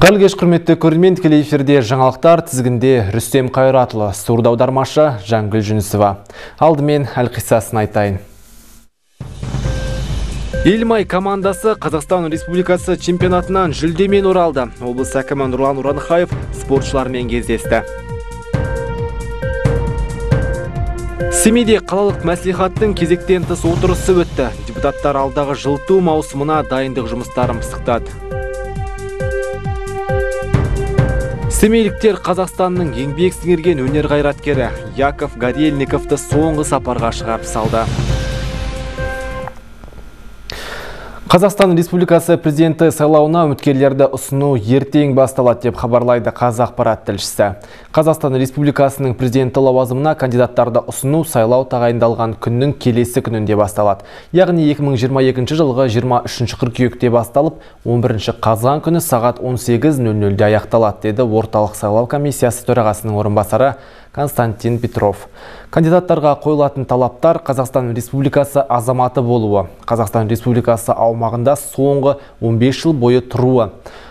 Қайырлы кеш, құрметті көрермен, тікелей эфирде жаңалықтар, тізгінде Рүстем Қайратұлы, сурдо аудармашы Жангүл Жүнісова. Алдымен әлқиссасын айтайын. Елмай командасы Қазақстан Республикасы чемпионатынан жүлдемен оралды. Облыс әкімі Нұрлан Уранхаев спортшылармен кездесті. Семейде қалалық мәслихаттың кезектен тыс отырысы өтті. Депутаттар алдағы жылыту маусымына дайындық жұмыстарын пысықтады. Семейліктер Қазақстанның еңбек сіңірген өнер қайраткері Яков Горельниковты соңғы сапарға шығарып салды. Қазақстан Республикасы президенті сайлауына үміткерлерді ұсыну ертең басталады деп хабарлайды Қазақпарат тілшісі. Қазақстан Республикасының президенті лауазымына кандидаттарды ұсыну сайлау тағайындалған күннің келесі күнінде басталады. Яғни 2022 жылғы 23 қыркүйекте басталып, 11 қазан күні сағат 18:00-де аяқталады, деді Орталық сайлау комиссиясы төрағасының орынбасары Константин Петров. Кандидаттарға қойылатын талаптар: Қазақстан Республикасы азаматы болуы, Қазақстан Республикасы аумағында соңғы 15 жыл бойы тұруы,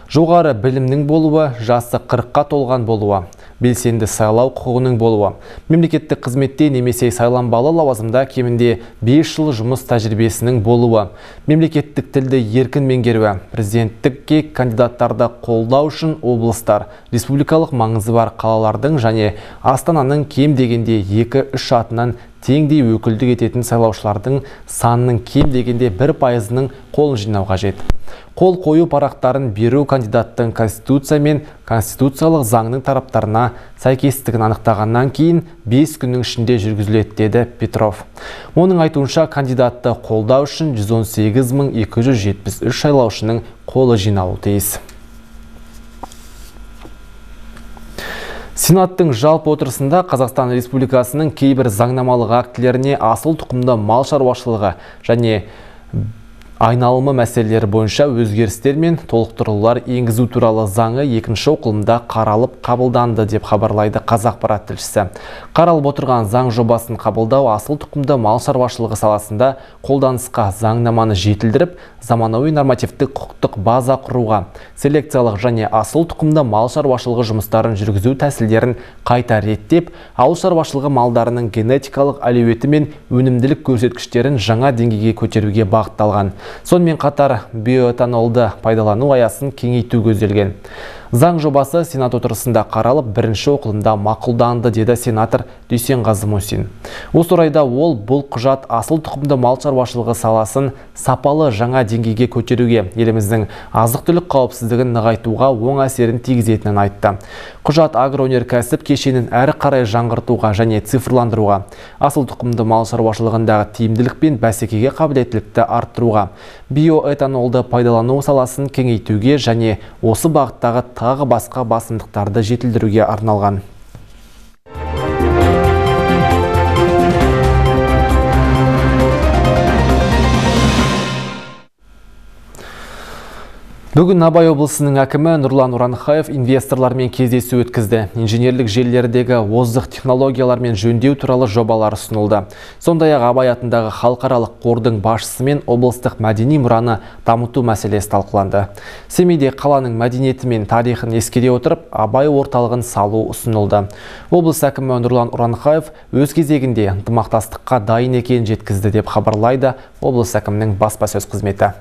жоғары білімнің болуы, жасы 40-қа толған болуы, белсенді сайлау құқығының болуы, мемлекеттік қызметте немесе сайланбалы лауазымда кемінде 5 жыл жұмыс тәжірибесінің болуы, мемлекеттік тілді еркін меңгеруі, президенттікке кандидаттарды қолдау үшін облыстар, республикалық маңызы бар қалалардың және Астананың кем дегенде 2-3 атынан теңдей өкілдік ететін сайлаушылардың санының кем дегенде 1%-ының қолын жинау қажет. Қол қою парақтарын беру кандидаттың Конституция мен конституциялық заңның тараптарына сәйкестігін анықтағаннан кейін 5 күннің ішінде жүргізіледі, деді Петров. Оның айтуынша, кандидатты қолдау үшін 118 273 сайлаушының қолы жиналуы тиіс. Сенаттың жалпы отырысында Қазақстан Республикасының кейбір заңнамалық актілеріне асыл тұқымды мал шаруашылығы және айналымы мәселелері бойынша өзгерістер мен толықтырулар енгізу туралы заңы екінші оқылымда қаралып қабылданды деп хабарлайды Қазақпарат тілшісі. Қаралып отырған заң жобасын қабылдау асыл тұқымды мал шаруашылығы саласында қолданысқа заңнаманы жетілдіріп, заманауи нормативтік құқықтық база құруға, селекциялық және асыл тұқымды мал шаруашылығы жұмыстарын жүргізу тәсілдерін қайта реттеп, ауыл шаруашылығы малдарының генетикалық әлеуеті мен өнімділік көрсеткіштерін жаңа деңгейге көтеруге бағытталған. Сонымен қатар биоэтанолды пайдалану аясын кеңейту көзделген. Заң жобасы Сенат отырысында қаралып, бірінші оқылымда мақұлданды, деді сенатор Дүйсенғазы Мусин. Осы орайда ол бұл құжат асыл тұқымды мал шаруашылығы саласын сапалы жаңа деңгейге көтеруге, еліміздің азық-түлік қауіпсіздігін нығайтуға оң әсерін тигізетінін айтты. Құжат агроөнеркәсіп кешенін әрі қарай жаңғыртуға және цифрландыруға, асыл тұқымды мал шаруашылығындағы тиімділік пен бәсекеге қабілеттілікті арттыруға, биоэтанолды пайдалану саласын кеңейтуге және осы бағыттағы тағы басқа басымдықтарды жетілдіруге арналған. Бүгін Абай облысының әкімі Нұрлан Уранхаев инвесторлармен кездесу өткізді. Инженерлік желілердегі озық технологиялар мен жөндеу туралы жобалар ұсынылды. Сондай-ақ Абай атындағы халықаралық қордың басшысымен облыстық мәдени мұраны дамыту мәселесі талқыланды. Семейде қаланың мәдениеті мен тарихын ескере отырып, Абай орталығын салу ұсынылды. Облыс әкімі Нұрлан Уранхаев өз кезегінде ынтымақтастыққа дайын екенін жеткізді деп хабарлайды облыс әкімінің баспасөз қызметі.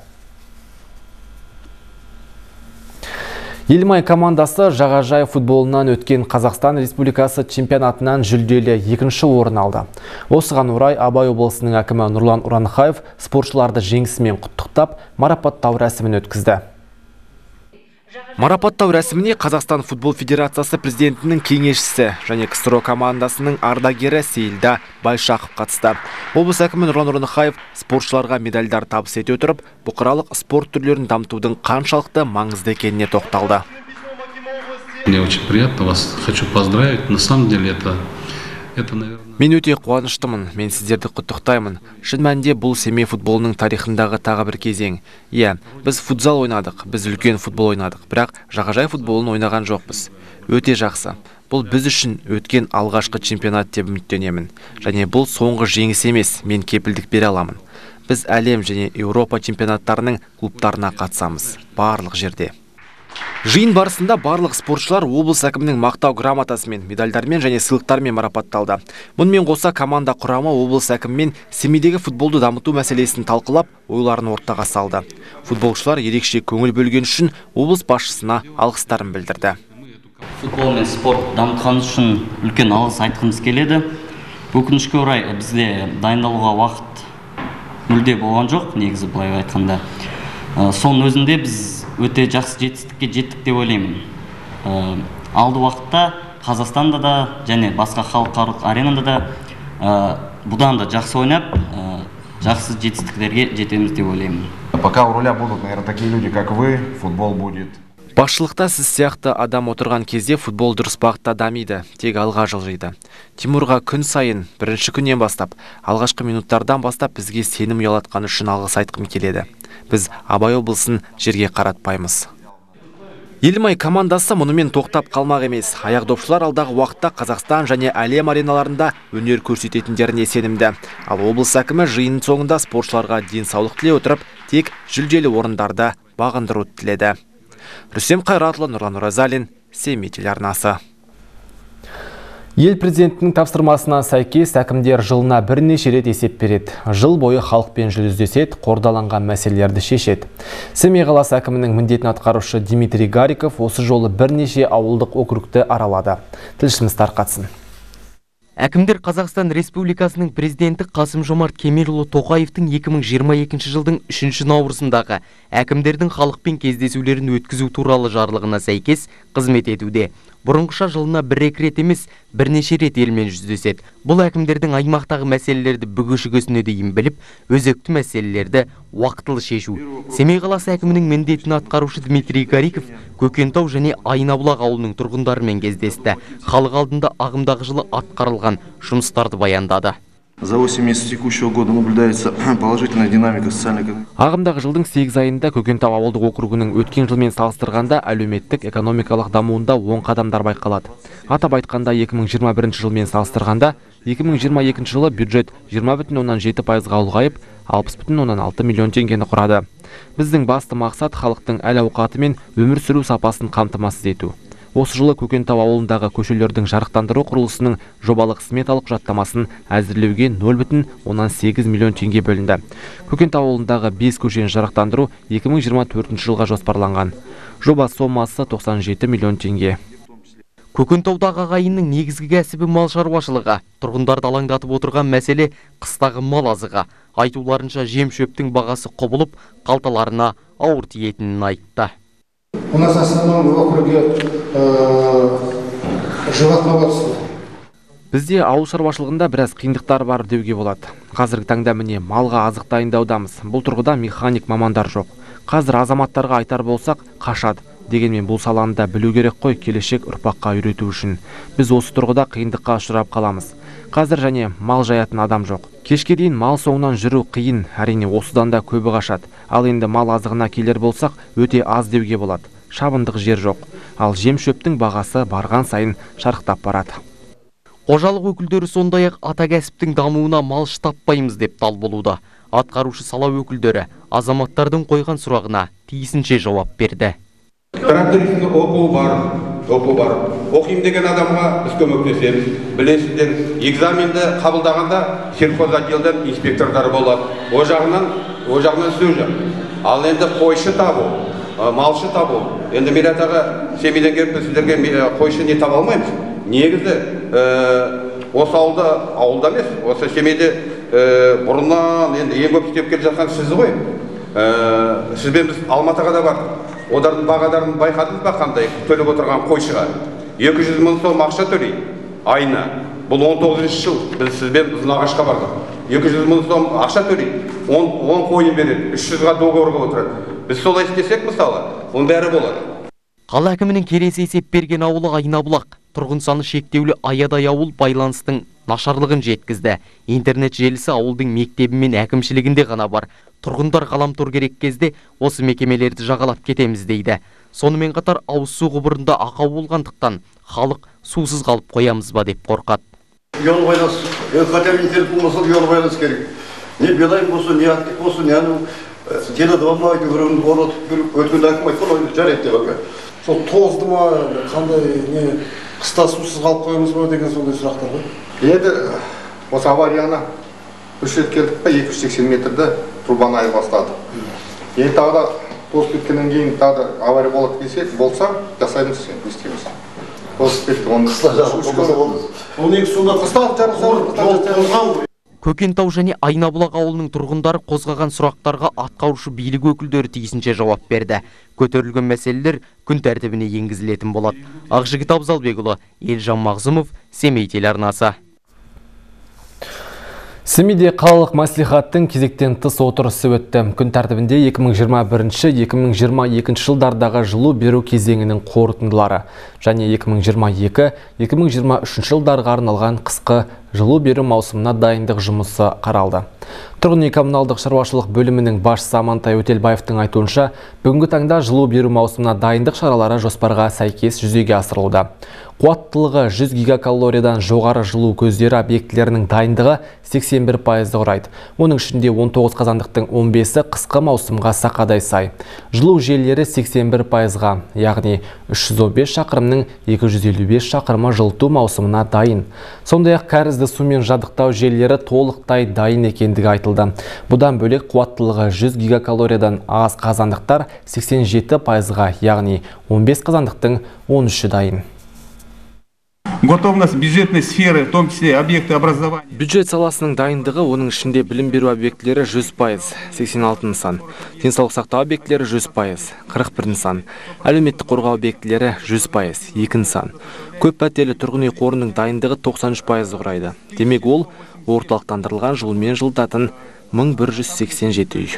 Елмай командасы жағажай футболынан өткен Қазақстан Республикасы чемпионатынан жүлделі екінші орын алды. Осыған орай Абай облысының әкімі Нұрлан Уранхаев спортшыларды жеңісімен құттықтап, марапаттау рәсімін өткізді. Марапаттау рәсіміне Қазақстан футбол федерациясы президентінің кеңесшісі және КСРО командасының ардагері Сейілда Байшақов қатысты. Облыс әкімі Нұрлан Уранхаев спортшыларға медальдар табыс ете отырып, бұқаралық спорт түрлерін дамытудың қаншалықты маңызды екеніне тоқталды. Мне очень приятно, вас хочу поздравить. На самом деле это наверное... Мен өте қуаныштымын, мен сіздерді құттықтаймын. Шын мәнінде бұл Семей футболының тарихындағы тағы бір кезең. Иә, біз футзал ойнадық, біз үлкен футбол ойнадық, бірақ жағажай футболын ойнаған жоқпыз. Өте жақсы. Бұл біз үшін өткен алғашқы чемпионат деп үміттенемін. Және бұл соңғы жеңіс емес, мен кепілдік бере аламын. Біз әлем және Еуропа чемпионаттарының клубтарына қатысамыз, барлық жерде. Жиын барысында барлық спортшылар облыс әкімінің мақтау грамотасымен, медальдармен және сыйлықтармен марапатталды. Мұнымен қоса команда құрамы облыс әкімімен Семейдегі футболды дамыту мәселесін талқылап, ойларын ортаға салды. Футболшылар ерекше көңіл бөлген үшін облыс басшысына алғыстарын білдірді. Футбол мен спорт дамытқан үшін үлкен алғыс айтқымыз келеді. Өкінішке орай бізде дайындалуға уақыт мүлде болған жоқ, негізі былай айтқанда. Соның өзінде біз өте жақсы жетістікке жеттік деп ойлаймын. Алды уақытта Қазақстанда да және басқа халықаралық аренада да бұдан да жақсы ойнап, жақсы жетістіктерге жетеміз деп ойлаймын. Пока у руля будут, наверное, такие люди, как вы, футбол будет. Басшылықта сіз сияқты адам отырған кезде футбол дұрыс бағытта дамиды, тек алға жылжиды. Тимурға күн сайын, бірінші күннен бастап, алғашқы минуттардан бастап бізге сенім ұялатқаны үшін алғыс айтқым келеді. Біз Абай облысын жерге қаратпаймыз. Елімай командасы мұнымен тоқтап қалмақ емес. Аяқдопшылар алдағы уақытта Қазақстан және әлем ареналарында өнер көрсететіндеріне сенімді. Ал облыс әкімі жиын соңында спортшыларға денсаулық тілей отырып, тек жүлделі орындарды бағындыруды тіледі. Рүстем Қайратұлы, Нұрлан Оразалин, Семей телеарнасы. Ел президентінің тапсырмасына сәйкес әкімдер жылына бірнеше рет есеп береді. Жыл бойы халықпен жүздеседі, қордаланған мәселелерді шешеді. Семей қаласы әкімінің міндетін атқарушы Дмитрий Гариков осы жолы бірнеше ауылдық округті аралады. Тілшіміз тарқатсын. Әкімдер Қазақстан Республикасының президенті Қасым-Жомарт Кемелұлы Тоқаевтың 2022 жылдың 3 наурызындағы әкімдердің халықпен кездесулерін өткізу туралы жарлығына сәйкес қызмет етуде. Бұрынғыша жылына бір-екі рет емес, бірнеше рет елмен жүздеседі. Бұл әкімдердің аймақтағы мәселелерді бүге-шігесіне дейін біліп, өзекті мәселелерді уақытылы шешу. Семей қаласы әкімінің міндетін атқарушы Дмитрий Гариков Көкентау және Айнабұлақ ауылының тұрғындарымен кездесті. Халық алдында ағымдағы жылы атқарылған жұмыстарды баяндады. За 8 месяцев текущего года наблюдается положительная динамика социально-экономической. Ағымдағы жылдың 8 айында Көкентау ауылдық округінің өткен жылмен салыстырғанда әлеуметтік экономикалық дамуында оң қадамдар байқалады. Атап айтқанда 2021 жылмен салыстырғанда 2022 жылы бюджет 20,7%-ға ұлғайып, 60,6 миллион теңгені құрады. Біздің басты мақсат халықтың әл-ауқаты мен өмір сүру сапасын қамтамасыз ету. Осы жылы Көкентау ауылындағы көшелердің жарықтандыру құрылысының жобалық сметалық құжаттамасын әзірлеуге 0,8 миллион теңге бөлінді. Көкентау ауылындағы 5 көшені жарықтандыру 2024 жылға жоспарланған. Жоба сомасы 97 миллион теңге. Көкентаудағы ағайынның негізгі кәсібі мал шаруашылығы. Тұрғындарды алаңдатып отырған мәселе қыстағы мал азығы. Айтуларынша жем шөптің бағасы құбылып, қалталарына ауыр тиетінін айтты. У нас в основном в округе животноводство. Бізде ауыл шаруашылығында біраз қиындықтар бар деуге болады. Қазіргі таңда міне малға азық дайындаудамыз. Бұл тұрғыда механик мамандар жоқ. Қазір азаматтарға айтар болсақ, қашады. Дегенмен бұл саланы да білу керек қой, келешек ұрпаққа үйрету үшін. Біз осы тұрғыда қиындыққа ұшырап қаламыз. Қазір және мал жаятын адам жоқ. Кешке дейін мал соңынан жүру қиын, әрине осыдан да көбі қашады. Ал енді мал азығына келер болсақ, өте аз деуге болады. Шабындық жер жоқ. Ал жем шөптің бағасы барған сайын шарықтап барады. Қожалық өкілдері сондай-ақ ата кәсіптің дамуына малшы таппаймыз деп дал болуда. Атқарушы сала өкілдері азаматтардың қойған сұрағына тиісінше жауап берді. Трактористің оқуы бар, оқу бар. Оқимын деген адамға біз көмектесеміз. Білесіздер, экзаменді қабылдағанда сельхозотделден инспекторлар болады. О жағынан сөз жоқ. Ал енді қойшы табу, малшы табу. Енді Мират аға Семейден келіп сіздерге қойшы не таба алмаймыз. Негізі осы ауылда емес, осы Семейде бұрыннан енді ең көп істеп келе жатқан сіз ғой. Сізбен біз Алматыға да бардық. Олардың бағаларын байқадыңыз ба, қандай төлеп отырған қойшыға? 200 мың сом ақша төлейді айына. Бұл 19 жыл біз сізбен Ұзынағашқа бардық. 200 мың сом ақша төлейді, 10 қойын береді, 300-ға договорға отырады. Біз солай істесек мысалы, оның бәрі болады. Қала әкімінің келесі есеп берген ауылы Айнабұлақ. Тұрғын саны шектеулі аядай ауыл байланыстың нашарлығын жеткізді. Интернет желісі ауылдың мектебі мен әкімшілігінде ғана бар. Тұрғындар ғаламтор керек кезде осы мекемелерді жағалап кетеміз дейді. Сонымен қатар ауыз су құбырында ақау болғандықтан халық сусыз қалып қоямыз ба деп қорқады. Yol байланыс, хотя бы интернет болмаса yol байланыс керек. Не Билайн болсын, не Актив болсын, не анау Теле2 ма, біреуін орнатып беріп, өткенде әкім айтқан, жарайды деп. Сол тозды ма, қандай не, қыста сусыз қалып қоямыз ба деген сондай сұрақтар ғой. Енді осы аварияны үш рет келдік па, 280 метрді трубаны айырып бастады. Енді тағы да тозып кеткеннен кейін тағы да авария болады десе, болса жасаймыз, не істейміз. Тозып кетті, оны қыста жарылса болды. Ол негізі сонда қыста жарылса жол тозған ғой. Көкентау және Айнабұлақ ауылының тұрғындары қозғаған сұрақтарға атқарушы билік өкілдері тиісінше жауап берді. Көтерілген мәселелер күн тәртібіне енгізілетін болады. Ақжігіт Абзалбекұлы, Елжан Мағзұмов, Семей телеарнасы. Семейде қалалық мәслихаттың кезектен тыс отырысы өтті. Күн тәртібінде 2021-2022 жылдардағы жылу беру кезеңінің қорытындылары және 2022-2023 жылдарға арналған қысқы жылу беру маусымына дайындық жұмысы қаралды. Тұрғын үй коммуналдық шаруашылық бөлімінің басшысы Амантай Өтелбаевтың айтуынша, бүгінгі таңда жылу беру маусымына дайындық шаралары жоспарға сәйкес жүзеге асырылуда. Қуаттылығы 100 гигакалориядан жоғары жылу көздері объектілерінің дайындығы 81%-ды құрайды. Оның ішінде 19 қазандықтың 15-і қысқы маусымға сақадай сай. Жылу желілері 81%-ға, яғни 315 шақырымның 255 шақырымы жылыту маусымына дайын. Сондай-ақ кәрізді сумен жабдықтау желілері толықтай дайын екендігі айтылды. Бұдан бөлек қуаттылығы 100 гигакалориядан аз қазандықтар 87%-ға, яғни 15 қазандықтың 13-і дайын. Готовность бюджетной сферы, в том числе объекты образования. Бюджет саласының дайындығы, оның ішінде білім беру объектілері 100%, 86 нысан. Денсаулық сақтау объектілері 100%, 41 нысан. Әлеуметтік қорғау объектілері 100%, 2 нысан. Көп пәтерлі тұрғын үй қорының дайындығы 93%-ды құрайды. Демек, ол орталықтандырылған жылумен жылытатын 1187 үй.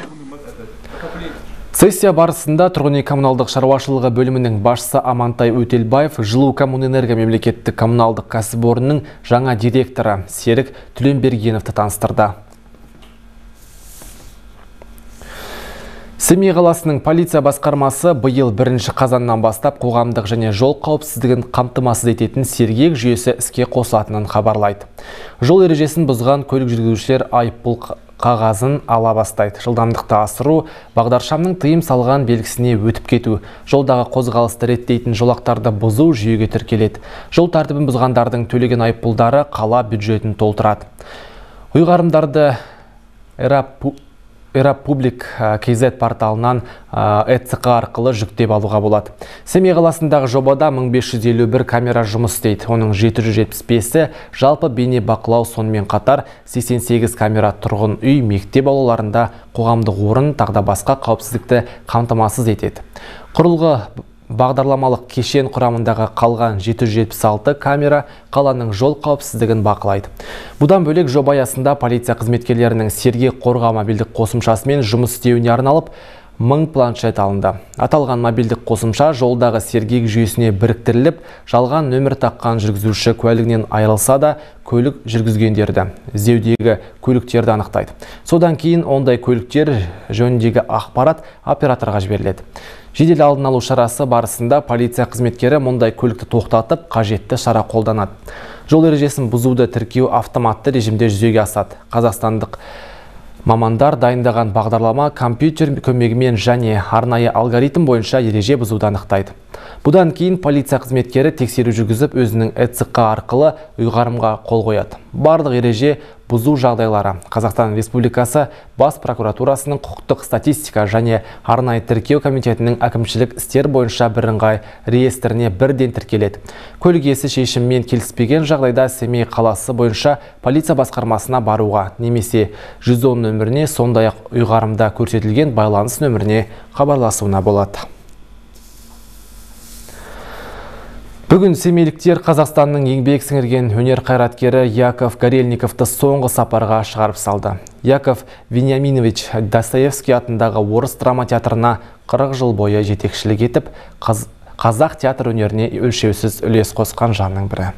Сессия барысында тұрғын үй коммуналдық шаруашылығы бөлімінің басшысы Амантай Өтелбаев Жылу Коммунэнерго мемлекеттік коммуналдық кәсіпорнының жаңа директоры Серік Түленбергеновті таныстырды. Семей қаласының полиция басқармасы биыл 1 қазаннан бастап қоғамдық және жол қауіпсіздігін қамтамасыз ететін сергек жүйесі іске қосылатынын хабарлайды. Жол ережесін бұзған көлік жүргізушілер айыппұл қағазын ала бастайды. Жылдамдықты асыру, бағдаршамның тыйым салған белгісіне өтіп кету, жолдағы қозғалысты реттейтін жолақтарды бұзу жүйеге тіркеледі. Жол тәртібін бұзғандардың төлеген айыппұлдары қала бюджетін толтырады. Ұйғарымдарды Эра-Публик KZ порталынан ЭЦҚ арқылы жүктеп алуға болады. Семей қаласындағы жобада 1551 камера жұмыс істейді. Оның 775-і жалпы бейне бақылау, сонымен қатар 88 камера тұрғын үй, мектеп аулаларында, қоғамдық орын, тағы да басқа қауіпсіздікті қамтамасыз етеді. Құрылғы бағдарламалық кешен құрамындағы қалған 776 камера қаланың жол қауіпсіздігін бақылайды. Бұдан бөлек жоба аясында полиция қызметкерлерінің сергек қорғау мобильдік қосымшасымен жұмыс істеуіне арналып 1000 планшет алынды. Аталған мобильдік қосымша жолдағы сергек жүйесіне біріктіріліп, жалған нөмір таққан жүргізуші куәлігінен айырылса да көлік жүргізгендерді, іздеудегі көліктерді анықтайды. Содан кейін ондай көліктер жөніндегі ақпарат операторға жіберіледі. Жедел алдын алу шарасы барысында полиция қызметкері мұндай көлікті тоқтатып, қажетті шара қолданады. Жол ережесін бұзуды тіркеу автоматты режимде жүзеге асады. Қазақстандық мамандар дайындаған бағдарлама компьютер көмегімен және арнайы алгоритм бойынша ереже бұзуды анықтайды. Бұдан кейін полиция қызметкері тексеру жүргізіп, өзінің ЭЦҚ арқылы ұйғарымға қол қояды. Барлық ереже бұзу жағдайлары Қазақстан Республикасы Бас прокуратурасының құқықтық статистика және арнайы тіркеу комитетінің әкімшілік істер бойынша бірыңғай реестріне бірден тіркеледі. Көлік иесі шешіммен келіспеген жағдайда Семей қаласы бойынша полиция басқармасына баруға немесе 110 нөміріне, сондай-ақ ұйғарымда көрсетілген байланыс нөміріне хабарласуына болады. Бүгін семейліктер Қазақстанның еңбек сіңірген өнер қайраткері Яков Горельниковты соңғы сапарға шығарып салды. Яков Вениаминович Достоевский атындағы орыс драма театрына 40 жыл бойы жетекшілік етіп, қазақ театр өнеріне өлшеусіз үлес қосқан жанның бірі.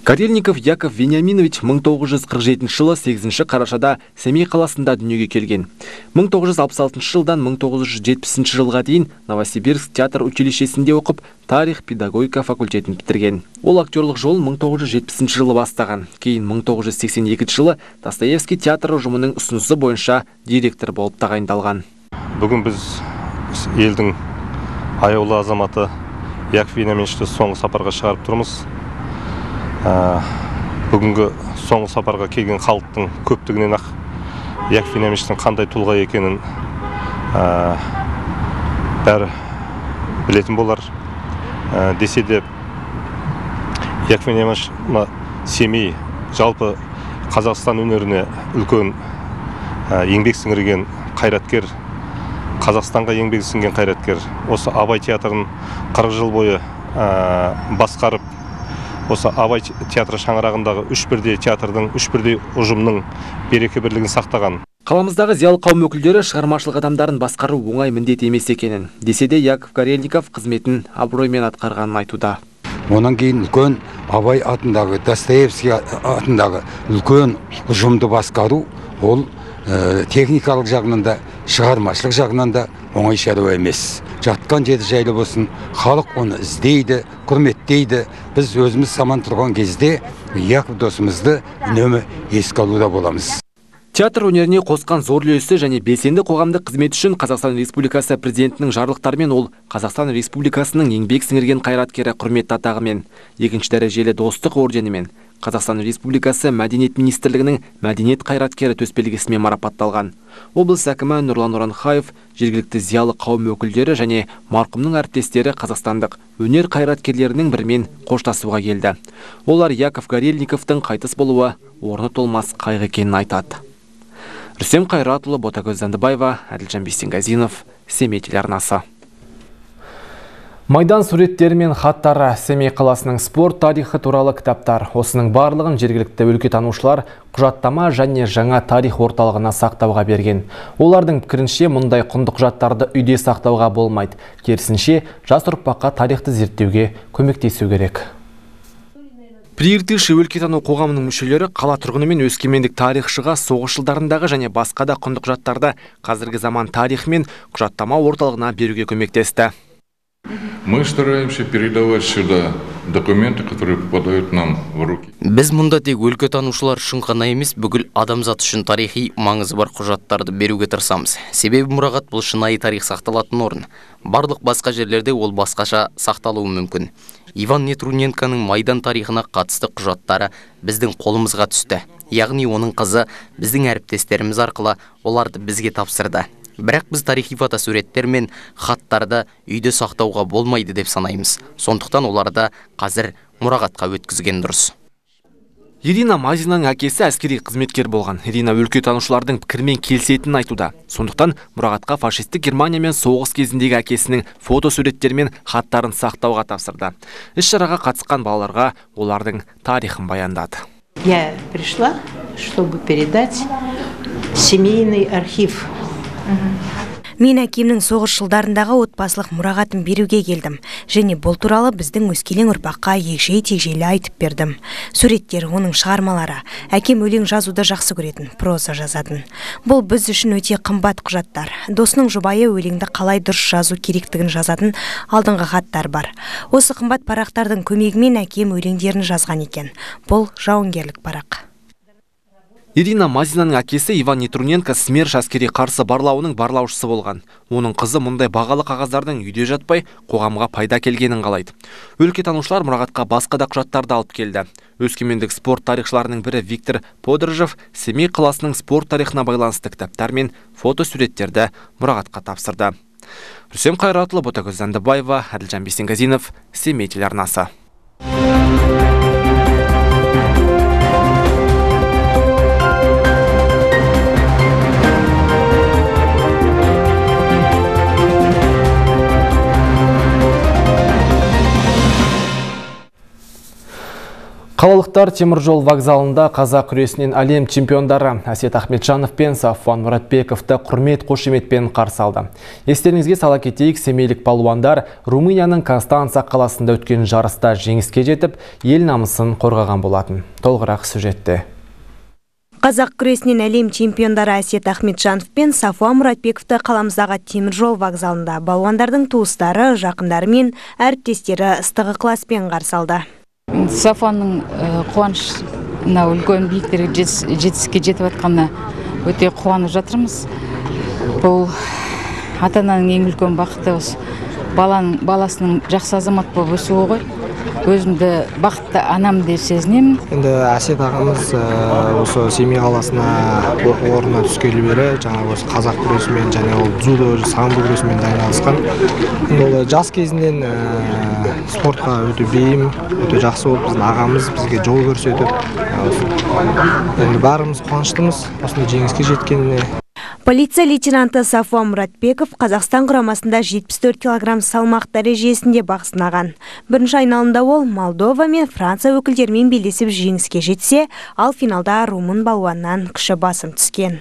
Горельников Яков Вениаминович 1947 жылы 8 қарашада Семей қаласында дүниеге келген. 1966 жылдан 1970 жылға дейін Новосибирск театр училищесінде оқып, тарих педагогика факультетін бітірген. Ол актерлық жолын 1970 жылы бастаған. Кейін 1982 жылы Достоевский театр ұжымының ұсынысы бойынша директор болып тағайындалған. Бүгін біз елдің аяулы азаматы Яков Вениаминовичті соңғы сапарға шығарып тұрмыз. Бүгінгі соңғы сапарға келген халықтың көптігінен ақ Яков Вениаминовичтің қандай тұлға екенін бәрі білетін болар. Десе де Яков Вениаминович Семей, жалпы Қазақстан өнеріне үлкен еңбек сіңірген қайраткер, Қазақстанға еңбек сіңген қайраткер. Осы Абай театрын 40 жыл бойы басқарып, осы Абай театры шаңырағындағы үш бірдей театрдың, үш бірдей ұжымның береке бірлігін сақтаған. Қаламыздағы зиялы қауым өкілдері шығармашылық адамдарын басқару оңай міндет емес екенін, десе де Яков Горельников қызметін абыроймен атқарғанын айтуда. Онан кейін үлкен Абай атындағы, Достоевский атындағы үлкен ұжымды басқару, ол техникалық жағынан да, шығармашылық жағынан да оңай шаруа емес. Жатқан жері жайлы болсын, халық оны іздейді, құрметтейді. Біз өзіміз саман тұрған кезде Яков досымызды үнемі еске алуда боламыз. Театр өнеріне қосқан зор үлесі және белсенді қоғамдық қызмет үшін Қазақстан Республикасы президентінің жарлықтарымен ол Қазақстан Республикасының еңбек сіңірген қайраткері құрметті атағымен, екінші дәрежелі достық орденімен, Қазақстан Республикасы Мәдениет Министрлігінің мәдениет қайраткері төсбелгісімен марапатталған. Облыс әкімі Нұрлан Оранхаев, жергілікті зиялы қауым өкілдері және марқұмның әріптестері қазақстандық өнер қайраткерлерінің бірімен қоштасуға келді. Олар Яков Горельниковтың қайтыс болуы орны толмас қайғы екенін айтады. Рүстем Қайратұлы, Ботагөз Зандыбаева, Әділжан Бейсенгазинов, Семей телеарнасы. Майдан суреттері мен хаттары, Семей қаласының спорт тарихы туралы кітаптар. Осының барлығын жергілікті өлкетанушылар құжаттама және жаңа тарих орталығына сақтауға берген. Олардың пікірінше, мұндай құнды құжаттарды үйде сақтауға болмайды. Керісінше, жас ұрпаққа тарихты зерттеуге көмектесу керек. Прииртышье өлкетану қоғамының мүшелері қала тұрғыны мен өскемендік тарихшыға соғыс жылдарындағы және басқа да құнды құжаттарды қазіргі заман тарихы мен құжаттама орталығына беруге көмектесті. Мы стараемся передавать сюда документы, которые попадают нам в руки. Біз мұнда тек өлкетанушылар үшін ғана емес, бүкіл адамзат үшін тарихи маңызы бар құжаттарды беруге тырысамыз. Себебі мұрағат бұл шынайы тарих сақталатын орын. Барлық басқа жерлерде ол басқаша сақталуы мүмкін. Иван Нетруненконың майдан тарихына қатысты құжаттары біздің қолымызға түсті. Яғни оның қызы біздің әріптестеріміз арқылы оларды бізге тапсырды. Бірақ біз тарихи фотосуреттер мен хаттарды үйде сақтауға болмайды деп санаймыз. Сондықтан оларды қазір мұрағатқа өткізген дұрыс. Ирина Мазинаның әкесі әскери қызметкер болған. Ирина өлкетанушылардың пікірімен келісетінін айтуда. Сондықтан мұрағатқа фашистік Германиямен соғыс кезіндегі әкесінің фотосуреттері мен хаттарын сақтауға тапсырды. Іс-шараға қатысқан балаларға олардың тарихын баяндады. Я пришла, чтобы передать семейный архив. Мен әкемнің соғыс жылдарындағы отбасылық мұрағатын беруге келдім. Және бұл туралы біздің өскелең ұрпаққа егжей-тегжейлі айтып бердім. Суреттер, оның шығармалары. Әкем өлең жазуды жақсы көретін, проза жазатын. Бұл біз үшін өте қымбат құжаттар. Досының жұбайы өлеңді қалай дұрыс жазу керектігін жазатын алдыңғы хаттар бар. Осы қымбат парақтардың көмегімен әкем өлеңдерін жазған екен. Бұл жауынгерлік парақ. Ирина Мазинаның әкесі Иван Нетруненко СМЕРШ әскери қарсы барлауының барлаушысы болған. Оның қызы мұндай бағалы қағаздардың үйде жатпай, қоғамға пайда келгенін қалайды. Өлкетанушылар мұрағатқа басқа да құжаттарды алып келді. Өскемендік спорт тарихшыларының бірі Виктор Подорожев Семей қаласының спорт тарихына байланысты кітаптар мен фотосуреттерді мұрағатқа тапсырды. Рүстем Қайратұлы, Ботагөз Зандыбаева, Әділжан Бейсенгазинов, Семей телеарнасы. Қалалықтар теміржол вокзалында қазақ күресінен әлем чемпиондары Әсет Ахметжанов пен Сафуан Мұратбековті құрмет қошеметпен қарсы алды. Естеріңізге сала кетейік, семейлік палуандар Румынияның Констанца қаласында өткен жарыста жеңіске жетіп, ел намысын қорғаған болатын. Толығырақ сюжетте. Қазақ күресінен әлем чемпиондары Әсет Ахметжанов пен Сафуан Мұратбековті қаламыздағы теміржол вокзалында балуандардың туыстары, жақындары мен әріптестері ыстық ықыласпен қарсы алды. Сафуанның қуаныш үлкен биіктерге жетістікке жетіп жатқанына өте қуанып жатырмыз. Бұл ата-ананың ең үлкен бақыты осы. Баласының жақсы азамат болып өсуі ғой. Өзімді бақытты анам деп сезінемін. Енді Әсет ағамыз осы Семей қаласына оқу орнына түскелі бері жаңағы осы қазақ күресімен және ол дзюдо, самбо күресімен айналысқан. Енді ол жас кезінен спортқа өте бейім, өте жақсы болып, біздің ағамыз бізге жол көрсетіп, енді бәріміз қуаныштымыз осындай жеңіске жеткеніне. Полиция лейтенанты Сафуан Мұратбеков Қазақстан құрамасында 74 килограмм салмақ дәрежесінде бақ сынаған. Бірінші айналымда ол Молдова мен Франция өкілдерімен белдесіп жеңіске жетсе, ал финалда румын балуаннан күші басым түскен.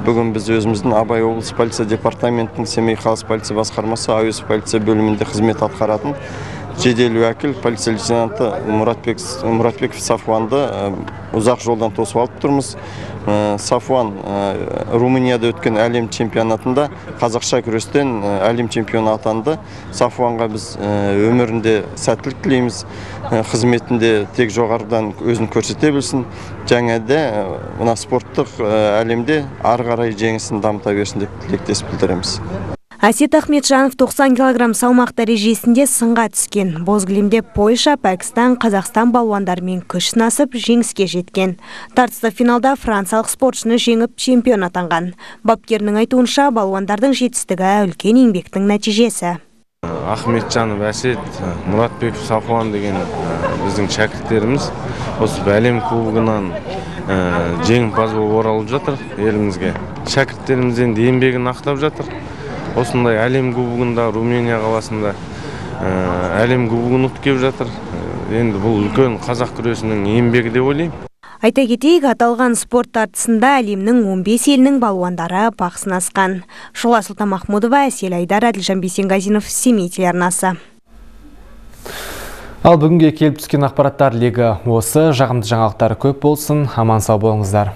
Бүгін біз өзіміздің Абай облысы полиция департаментінің Семей қаласы полиция басқармасы Әуезов полиция бөлімінде қызмет атқаратын жедел уәкіл полиция лейтенанты Мұратбеков Сафуанды ұзақ жолдан тосып алып тұрмыз. Сафуан Румынияда өткен әлем чемпионатында қазақша күрестен әлем чемпионы атанды. Сафуанға біз өмірінде сәттілік тілейміз, қызметінде тек жоғарыдан өзін көрсете білсін, және де мына спорттық әлемде ары қарай жеңісін дамыта берсін деп тілектес білдіреміз. Әсет Ахметжанов 90 килограмм салмақ дәрежесінде сынға түскен. Боз кілемде Польша, Пәкістан, Қазақстан балуандарымен күш сынасып жеңіске жеткен. Тартысты финалда франциялық спортшыны жеңіп чемпион атанған. Бапкерінің айтуынша, балуандардың жетістігі үлкен еңбектің нәтижесі. Ахметжанов Әсет, Мұратбеков Сафуан деген біздің шәкірттеріміз осы әлем кубогынан жеңімпаз болып оралып жатыр елімізге. Шәкірттеріміз енді еңбегін ақтап жатыр. Осындай әлем кубогында, Румыния қаласында әлем кубогын ұтып келіп жатыр. Енді бұл үлкен қазақ күресінің еңбегі деп ойлаймын. Айта кетейік, аталған спорт тартысында әлемнің 15 елінің балуандары бақ сынасқан. Шола Сұлтанмахмудова, Әсел Айдар, Әділжан Бейсенғазинов, Семей телеарнасы. Ал бүгінге келіп түскен ақпараттар легі осы. Жағымды жаңалықтар көп болсын. Аман сау болыңыздар.